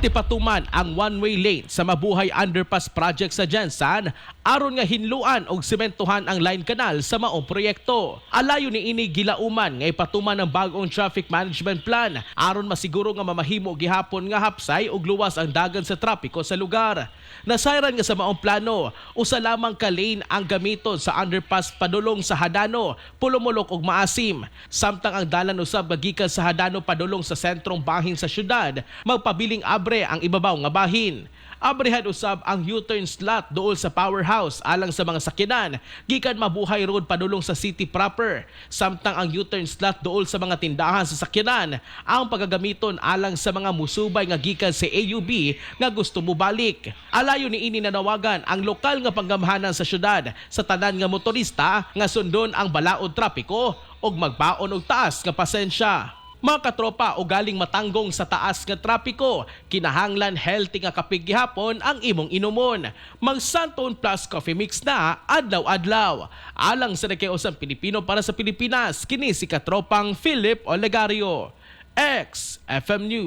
Ipatuman ang one-way lane sa Mabuhay Underpass Project sa GenSan aron nga hinluan og sementohan ang line canal sa maong proyekto. Alayo ni ini gilauman nga ipatuman ang bag-ong traffic management plan aron masiguro nga mamahimo gihapon nga hapsay ug luwas ang dagan sa trapiko sa lugar. Nasayran nga sa maong plano, usa lamang ka lane ang gamiton sa underpass padulong sa Hadano, Polomolok ug Maasim. Samtang ang dalan usab nga gikan sa Hadano padulong sa sentrong bahin sa syudad, magpabiling abre ang ibabaw nga bahin. Abrehan usab ang U-turn slot duol sa powerhouse alang sa mga sakyanan gikan Mabuhay Road padulong sa city proper. Samtang ang U-turn slot duol sa mga tindahan sa sakyanan ang pagagamiton alang sa mga musubay nga gikan sa AUB nga gusto mobalik. Alayo ni ini nanawagan ang lokal nga panggamhanan sa syudad sa tanan nga motorista nga sundon ang balaod trapiko ug magbaon og taas nga pasensya. Mga katropa, o galing matanggong sa taas nga trapiko, kinahanglan healthy nga kape gihapon ang imong inumon. Mag Santon Plus Coffee Mix na adlaw-adlaw. Alang sa Usang Pilipino para sa Pilipinas, kini si katropang Philip Olegario. XFM News.